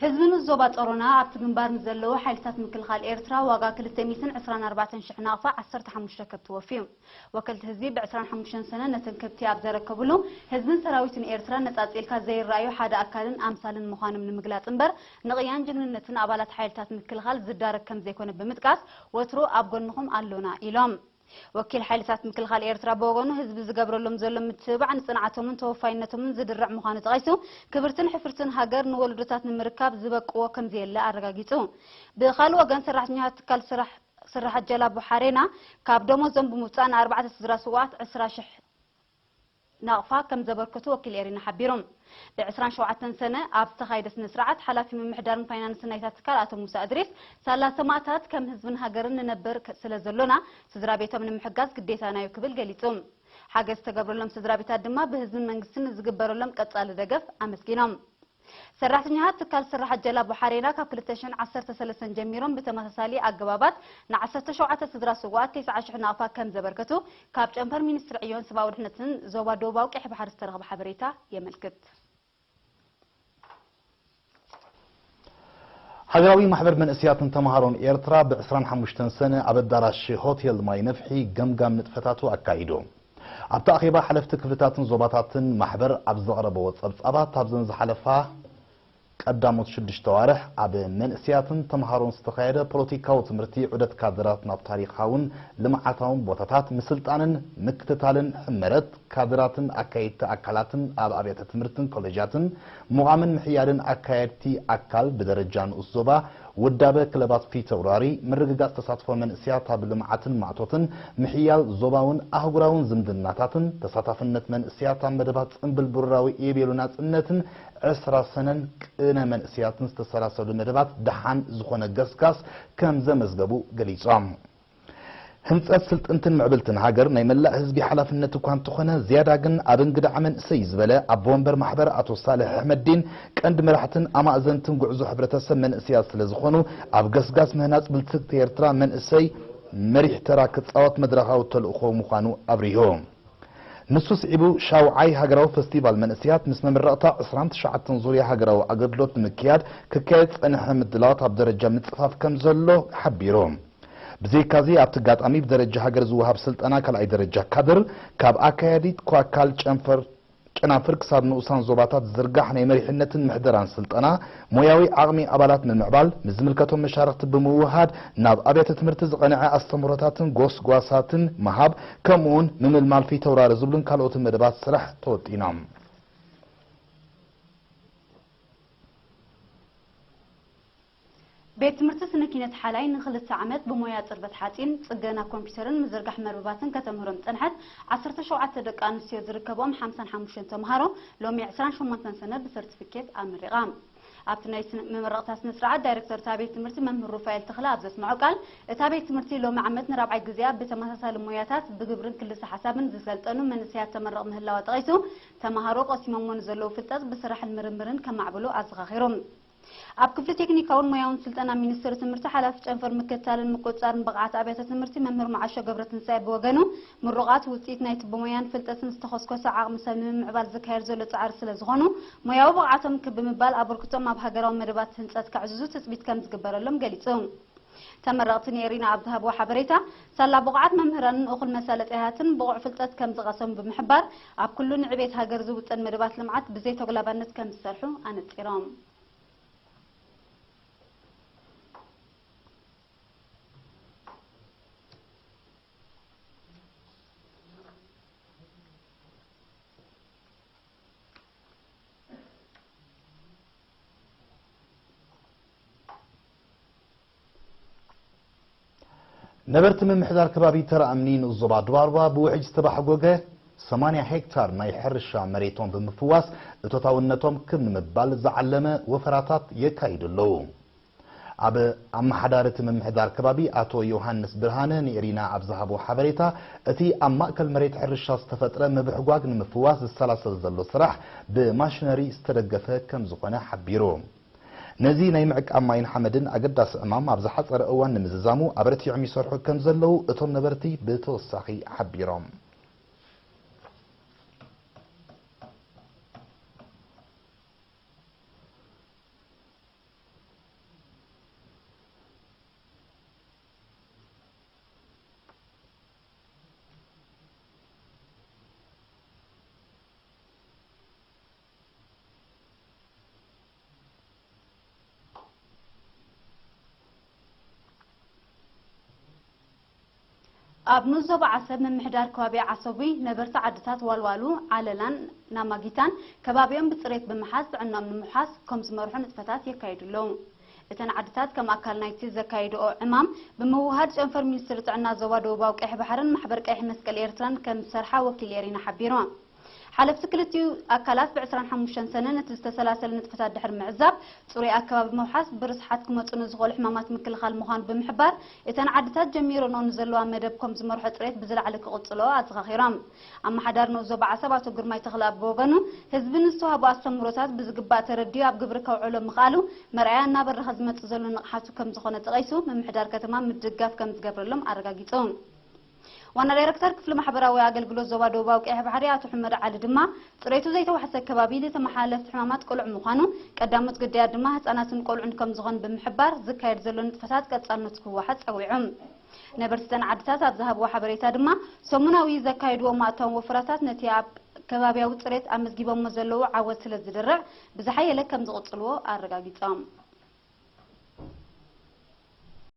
ህዝቢ ንዞባ ጾሮና ኣብቲ ግንባር ንዘለዉ ሓይልታት ምክልኻል ኤርትራ ዋጋ ክልተ ሚእትን ዕስራን ኣርባዕተን ሽሕ ናቕፋ ዓሰርተ ሓሙሽተ ከብቲ ወፍዩ። ወከልቲ ህዝቢ ብ ዕስራን ሓሙሽተን ሰነ ነተን ከብቲ ኣብ ዘረከብሉ፣ ህዝብን ሰራዊትን ኤርትራ ነጻጺልካ ዘይረኣዩ ሓደ ኣካልን ኣምሳልን ምዃኖም ንምግላጽ እምበር፣ ንቕያን ጅግንነትን ኣባላት ሓይልታት ምክልኻል ዝዳረግ ከም ዘይኮነ ብምጥቃስ፣ ወትሩ ኣብ ጎንኹም ኣሎና ኢሎም። ወኪል ሓይልታት ምክልኻል ኤርትራ ብወገኑ፣ ህዝቢ ዝገብረሎም ዘሎ ምትብባዕ ንጽንዓቶምን ተወፋይነቶምን ዝድርዕ ምዃኑ ጠቒሱ፣ ክብርትን ሕፍርትን ሃገር ንወለዶታት ንምርካብ ዝበቅዎ ከም ዘየለ ኣረጋጊጹ። ብኻልእ ወገን፣ ሰራሕተኛታት ትካል ስራሕ ስራሓት ጀላቡ ሓሬና ካብ ደሞዞም ብምውጻእ ንኣርባዕተ ስድራ ስውኣት ዕስራ ሽሕ ናቕፋ ከም ዘበርከቱ ወኪል ኤሪና ሓቢሩ። ብ ዕስራን ሸውዓተን ሰነ ኣብ ዝተኻየደ ስነ ስርዓት፣ ሓላፊ ምምሕዳርን ፋይናንስን ናይታ ትካል ኣቶ ሙሳ እድሪስ፣ ሳላ ሰማእታት ከም ህዝብን ሃገርን ንነብር ከ-፣ ስለ ዘሎና፣ ስድራ ቤቶም ንምሕጋዝ ግዴታና እዩ ክብል ገሊጹ። ሓገዝ ዝተገብረሎም ስድራ ቤታት ድማ ብህዝብን መንግስትን ንዝግበረሎም ቀጻሊ ደገፍ ኣመስጊኖም። ሰራሕተኛታት ትካል ስራሓት ጀላቡ ሓሬና ካብ ክልተ ሽሕን ዓሰርተ ሰለስተን ጀሚሮም ብተመሳሳሊ ኣገባባት ን ዓሰርተ ሸውዓተ ስድራ ስውኣት ተስዓ ሽሕ ናቕፋ ከም ዘበርከቱ ካብ ጨንፈር ሚኒስትሪ ዕዮን ሰብኣዊ ድሕነትን ዞባ ደቡባዊ ቀይሕ ባሕሪ ዝተረኽበ ሓበሬታ የመልክት። ሃገራዊ ማሕበር መንእስያትን ተምሃሮን ኤርትራ ብ ዕስራን ሓሙሽተን ሰነ ኣብ ኣዳራሽ ሆቴል ማይ ነፍሒ ገምጋም ንጥፈታቱ ኣካይዱ። ኣብቲ ኣኼባ ሓለፍቲ ክፍልታትን ዞባታትን ማሕበር ኣብ ዘቕረበዎ ጸብጻባት፣ ኣብዘን ዝሓለፋ ቀዳሞት ሽዱሽተ ኣዋርሕ ኣብ መንእስያትን ተምሃሮን ዝተኻየደ ፖለቲካዊ ትምህርቲ ዑደት ካድራት ናብ ታሪኻውን ልምዓታውን ቦታታት ምስልጣንን ምክትታልን ሕመረት ካድራትን ኣካየድቲ ኣካላትን ኣብ ኣብያተ ትምህርትን ኮሌጃትን ምዃምን ምሕያልን ኣካየድቲ ኣካል ብደረጃ ንኡስ ዞባ ውዳበ ክለባት ፊተውራሪ ምርግጋጽ ተሳትፎ መንእስያት ኣብ ልምዓትን ማእቶትን ምሕያል ዞባውን ኣህጉራውን ዝምድናታትን ተሳታፍነት መንእስያት ኣብ መደባት ጽንብል ብሩራዊ ኢቤሉ ናጽነትን ዕስራ ሰነን ቅነ መንእስያትን ዝተሰላሰሉ መደባት ደሓን ዝኾነ ገስጋስ ከም ዘመዝገቡ ገሊጾም። ህንጸት ስልጥንትን ምዕብልትን ሃገር ናይ መላእ ህዝቢ ሓላፍነት እኳ እንተኾነ፣ ዝያዳ ግን ኣብ እንግዳዕ መንእሰይ ዝበለ ኣቦ ወንበር ማሕበር ኣቶ ሳልሕ ኣሕመዲን ቀንዲ መራሕትን ኣማእዘንትን ጉዕዞ ሕብረተሰብ መንእሰያት ስለ ዝኾኑ፣ ኣብ ገስጋስ ምህናጽ ብልጽግቲ ኤርትራ መንእሰይ መሪሕ ተራ ክጻወት መድረኻዊ ተልእኾ ምዃኑ ኣብሪሁ። ንሱ ስዒቡ፣ ሻውዓይ ሃገራዊ ፈስቲቫል መንእሰያት ምስ መመረቕታ ዕስራን ትሽዓተን ዙርያ ሃገራዊ ኣገልግሎት ንምክያድ ክካየድ ዝጸንሐ ምድላዋት ኣብ ደረጃ ምጽፋፍ ከም ዘሎ ሓቢሩ። ብዘይካዚ፣ ኣብቲ ኣጋጣሚ ብደረጃ ሃገር ዝወሃብ ስልጠና ካልኣይ ደረጃ ካድር፣ ካብ ኣካያዲት ኣካል ጨንፈር ጨናፍር ክሳብ ንኡሳን ዞባታት ዝዝርጋሕ ናይ መሪሕነትን ምሕደራን ስልጠና፣ ሞያዊ ዓቕሚ ኣባላት ንምምዕባል፣ ምስ ዝምልከቶም መሻርኽቲ ብምውህሃድ፣ ናብ ኣብያተ ትምህርቲ ዝቐንዐ ኣስተምህሮታትን ጎስጓሳትን ምሃብ፣ ከምኡውን ምምልማል ፊተውራሪ ዝብሉን ካልኦትን መደባት ስራሕ ተወጢኖም። ቤት ትምህርቲ ስነ ኪነት ሓላይ ንክልተ ዓመት ብሞያ ጽርበት ሓጺን፣ ጽገና ኮምፒውተርን ምዝርጋሕ መርበባትን ከተምህሮም ዝጸንሐት ዓሰርተ ሸውዓተ ደቂ ኣንስትዮ ዝርከብኦም ሓምሳን ሓሙሽተን ተምሃሮ ሎሚ ዕስራን ሸሞንተን ሰነ ብሰርቲፊኬት ኣመሪቓ። ኣብቲ ናይ ስነ-፣ መመረቕታ ስነ ስርዓት ዳይሬክተር እታ ቤት ትምህርቲ መምህር ሩፋኤል ተኽለ ኣብ ዘስምዖ ቃል፣ እታ ቤት ትምህርቲ ሎሚ ዓመት ንራብዓይ ግዜኣ ብተመሳሳሊ ሞያታት ብግብርን ክልሰ ሓሳብን ዝሰልጠኑ መንእሰያት ተመረቕ ምህላዋ ጠቒሱ፣ ተምሃሮ ቀሲሞሞ ንዘለዉ ፍልጠት ብስራሕን ምርምርን ከማዕብሉ ኣዘኻኺሩ። ኣብ ክፍሊ ቴክኒካውን ሞያውን ስልጠና ሚኒስቴር ትምህርቲ ሓላፊ ጨንፈር ምክትታልን ምቁጽጻርን ብቕዓት ኣብያተ ትምህርቲ መምህር መዓሾ ገብረትንሳኤ ብወገኑ፣ ምሩቓት ውጽኢት ናይቲ ብሞያን ፍልጠትን ዝተኾስኮሰ ዓቕሚ ሰብ ንምምዕባል ዝካየድ ዘሎ ጻዕሪ ስለ ዝኾኑ፣ ሞያዊ ብቕዓቶም ክብ ብምባል ኣበርክቶኦም ኣብ ሃገራዊ መደባት ህንጸት ከዕዝዙ ትጽቢት ከም ዝግበረሎም ገሊጹ። ተመረቕቲ ንኤሪና ኣብ ዝሃብዎ ሓበሬታ፣ ሳላ ብቑዓት መምህራንን እኹል መሳለጥያታትን ብቑዕ ፍልጠት ከም ዝቐሰሙ ብምሕባር፣ ኣብ ኩሉ ንዕቤት ሃገር ዝውጠን መደባት ልምዓት ብዘይተጉላባነት ከም ዝሰርሑ ኣነጺሮም። ነበርቲ ምምሕዳር ከባቢ ተራ እምኒ ንኡስ ዞባ ድባርባ ብውሕጅ ዝተባሕጎገ ሰማንያ ሄክታር ናይ ሕርሻ መሬቶም ብምፍዋስ እቶታውነቶም ክብ ንምባል ዝዓለመ ወፈራታት የካይዱ ኣለዉ። ኣብ ኣመሓዳሪ እቲ ምምሕዳር ከባቢ ኣቶ ዮሃንስ ብርሃነ ንኤሪና ኣብ ዝሃቦ ሓበሬታ፣ እቲ ኣብ ማእከል መሬት ሕርሻ ዝተፈጥረ ምብሕጓግ ንምፍዋስ ዝሰላሰል ዘሎ ስራሕ ብማሽነሪ ዝተደገፈ ከም ዝኾነ ሓቢሩ። ነዚ ናይ ምዕቃብ ማይን ሓመድን ኣገዳሲ ዕማም ኣብ ዝሓጸረ እዋን ንምዝዛሙ ኣበርቲዖም ይሰርሑ ከም ዘለዉ እቶም ነበርቲ ብተወሳኺ ሓቢሮም። ኣብ ንኡስ ዞባ ዓሰብ ምምሕዳር ከባቢ ዓሰቡይ ነበርቲ ዓድታት ዋልዋሉ፣ ዓለላን ናማጊታን ከባቢኦም ብፅሬት ብምሓዝ ጥዕናኦም ንምውሓስ ከም ዝመርሑ ንጥፈታት የካይዱ ኣለዉ። እተን ዓድታት ከም ኣካል ናይቲ ዘካይድኦ ዕማም ብምውህሃድ ጨንፈር ሚኒስትሪ ጥዕና ዞባ ደቡባዊ ቀይሕ ባሕርን ማሕበር ቀይሕ መስቀል ኤርትራን ከም ዝሰርሓ ወኪል ኤሪና ሓቢሩ። ሓለፍቲ ክልቲኡ ኣካላት ብ ዕስራን ሓሙሽተን ሰነ ነቲ ዝተሰላሰለ ንጥፈታት ድሕሪ ምዕዛብ፣ ጽሩይ ኣከባቢ ምውሓስ ብርስሓት ክመጹ ንዝኽእሉ ሕማማት ምክልኻል ምዃኑ ብምሕባር፣ እተን ዓድታት ጀሚረንኦ ንዘለዋ መደብ ከም ዝመርሖ ጽሬት ብዝለዓለ ክቕጽሎ ኣዘኻኺሮም። ኣመሓዳሪ ንኡስ ዞባ ዓሰብ ኣቶ ግርማይ ተኽለኣብ ብወገኑ፣ ህዝቢ ንዝተዋህቦ ኣስተምህሮታት ብዝግባእ ተረዲኡ ኣብ ግብሪ ከውዕሎ ምኽኣሉ መርኣያ እናበረኸ ዝመጽእ ዘሎ ንቕሓቱ ከም ዝኾነ ጠቒሱ፣ ምምሕዳር ከተማ ምድጋፍ ከም ዝገብረሎም ኣረጋጊጹ። ዋና ዳይረክተር ክፍሊ ማሕበራዊ ኣገልግሎት ዞባ ደቡባዊ ቀይሕ ባሕሪ ኣቶ ሕመድ ዓሊ ድማ፣ ጽሬቱ ዘይተዋሕሰ ከባቢ ንተመሓላለፍቲ ሕማማት ቅሉዕ ምዃኑ፣ ቀዳሞት ግዳያት ድማ ህጻናትን ቆልዑን ከም ዝኾኑ ብምሕባር፣ ዝካየድ ዘሎ ንጥፈታት ቀጻልነቱ ክወሓስ ጸዊዑ። ነበርቲ እተን ዓድታት ኣብ ዝሃብዎ ሓበሬታ ድማ፣ ሰሙናዊ ዘካየድዎም ኣእታዎም ወፈራታት ነቲ ኣብ ከባቢያዊ ጽሬት ኣመዝጊቦሞ ዘለዉ ዓወት ስለ ዝድርዕ፣ ብዝሓየለ ከም ዝቕጽልዎ ኣረጋጊጾም።